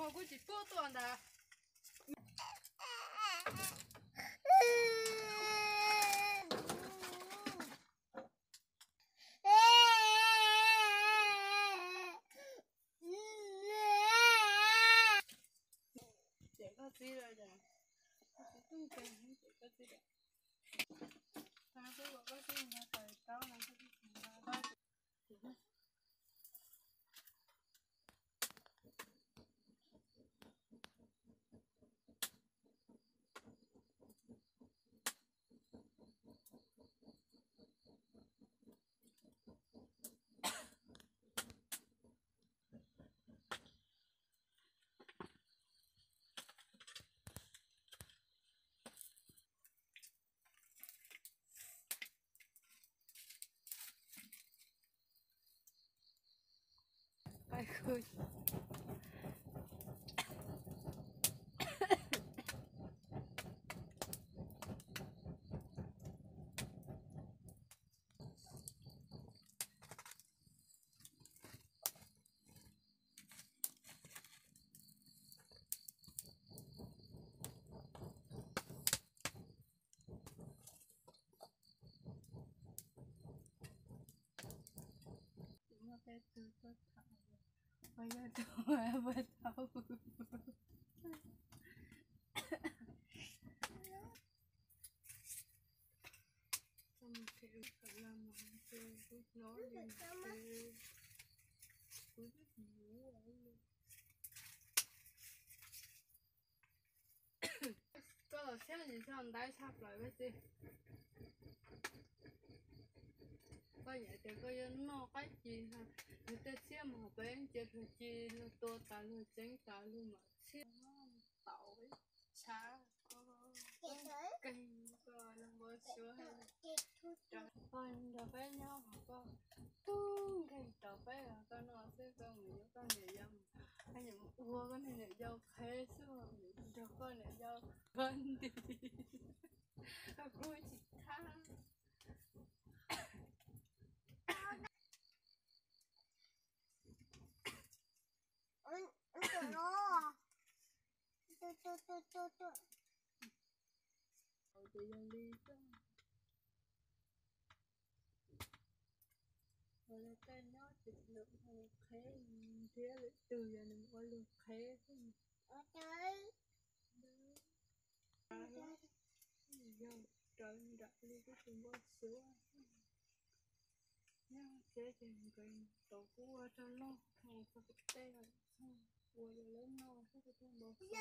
Kuv tsis tuaj tuaj ntag. Cem koj txiv lawm, koj txiv tub nkeeg, cem koj txiv lawm. Koj txiv ua koj txiv nqa tawm taub no, koj txiv nqa koj. Muaj tej tug tuaj tham, yog tus puas tau. Kuv hnov li, kuv twb hnov. Koj los siab ntsis txog ntaib tshaj plaws koj txiv. Koj nyiam tias koj yuav noj qab ci, nws tej txhiab mos peb cia luag ci, luag tua tas luag ceeb tas luag mam txhiab tau tshav. Koj nrog peb nyob mas koj tub nkeeg rau peb, koj noj xwb koj mus yuav koj niam yau, koj yuav mus ua koj niam yau qhev xwb, nrog koj niam yau nti, koj kuj tsis thab. Ces yog li, ua li tej nyob ces lawv ua qhev, thiab lwm tus yog nws ua luag qhev xwb. Yog rawv nram li kuj tus npau suav. Nyob tsev ces nkawd tau kuj ua rau noj, txog tej ua yus lawv noj xwb kuj npau suav.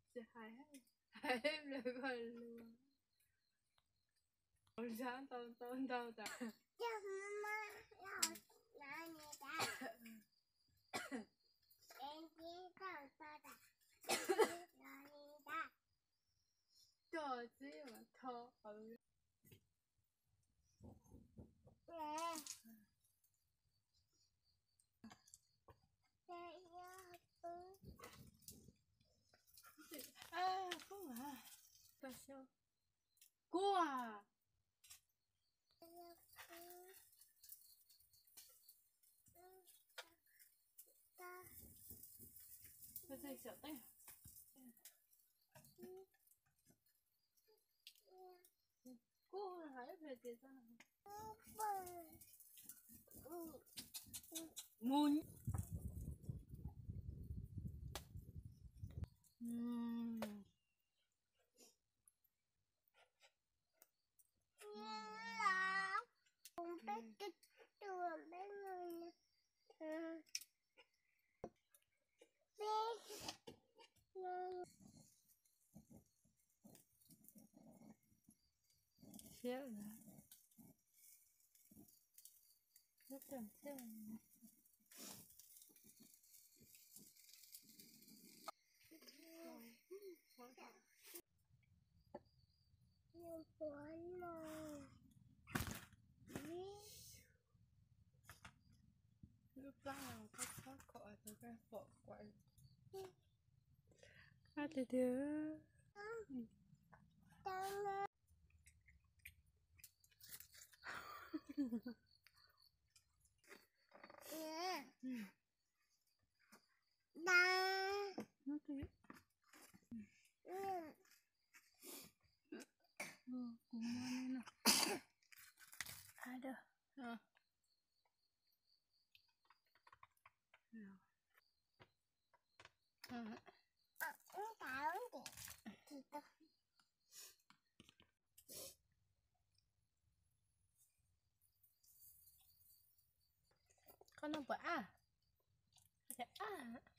Tsis hais, hais lawm koj lus. Zab ntau ntau ntau tas. Coj txib mas tho. Kua. Kua hais ib pliag tias txog mus. Siab lawm. Lub rog thiab. Plab no koj txhob kom tau koj pom kuv. Qab tiag tiag. Kuv muab no. Koj noj puas ab? Ab.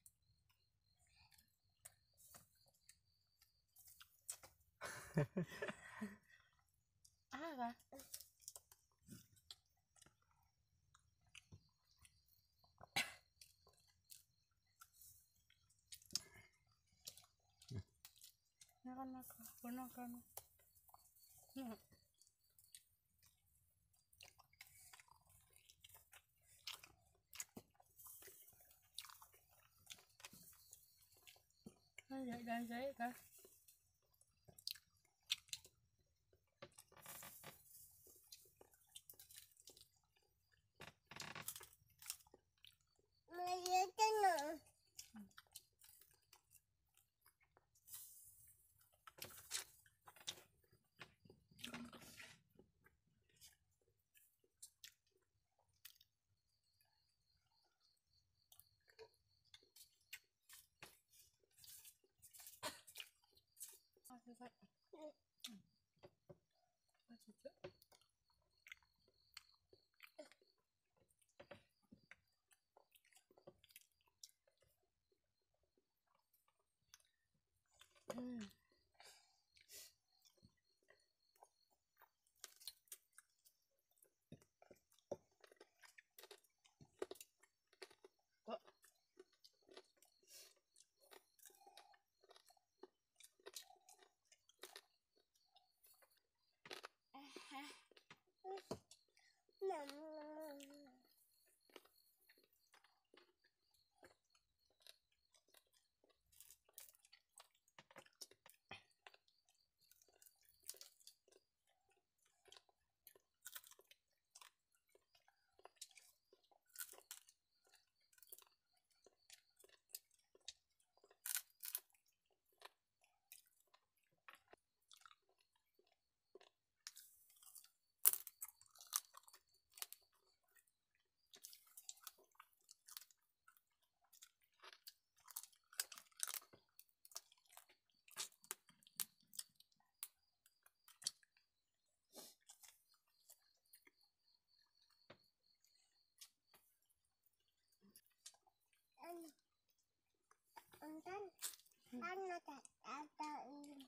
Cab no tas, tas lawm,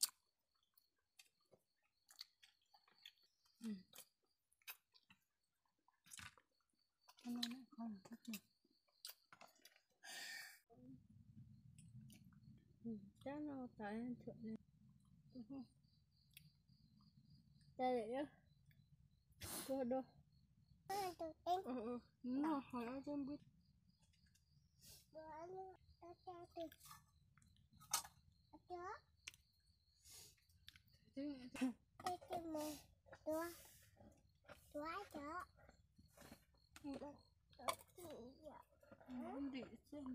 kua do. Noj hov cov npwb. Ntim xwb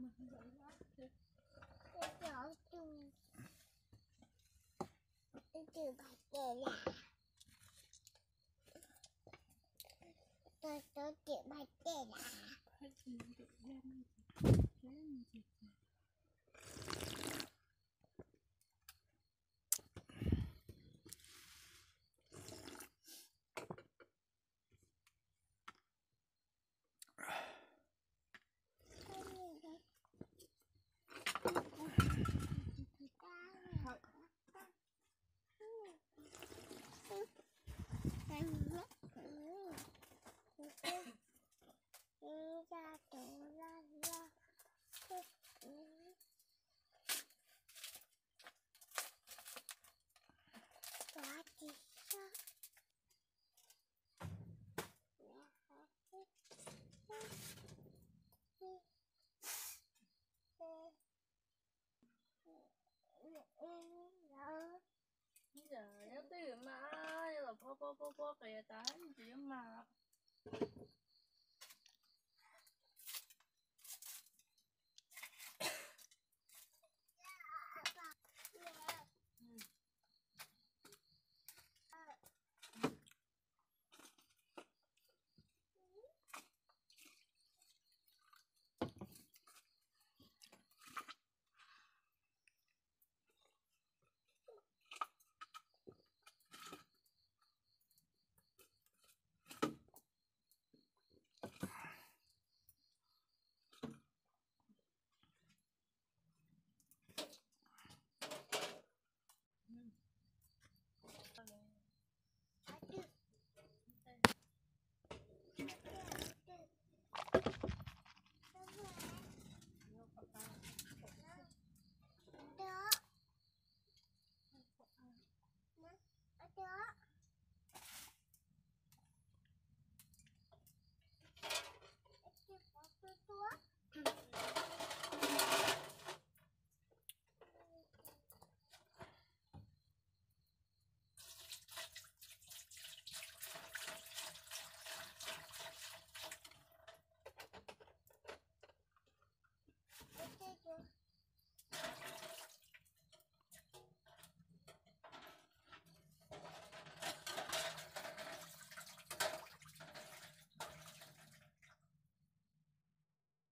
mas. Yog twj ywm mas, yog los phob phob phob phob qis tas tsis yuav mag.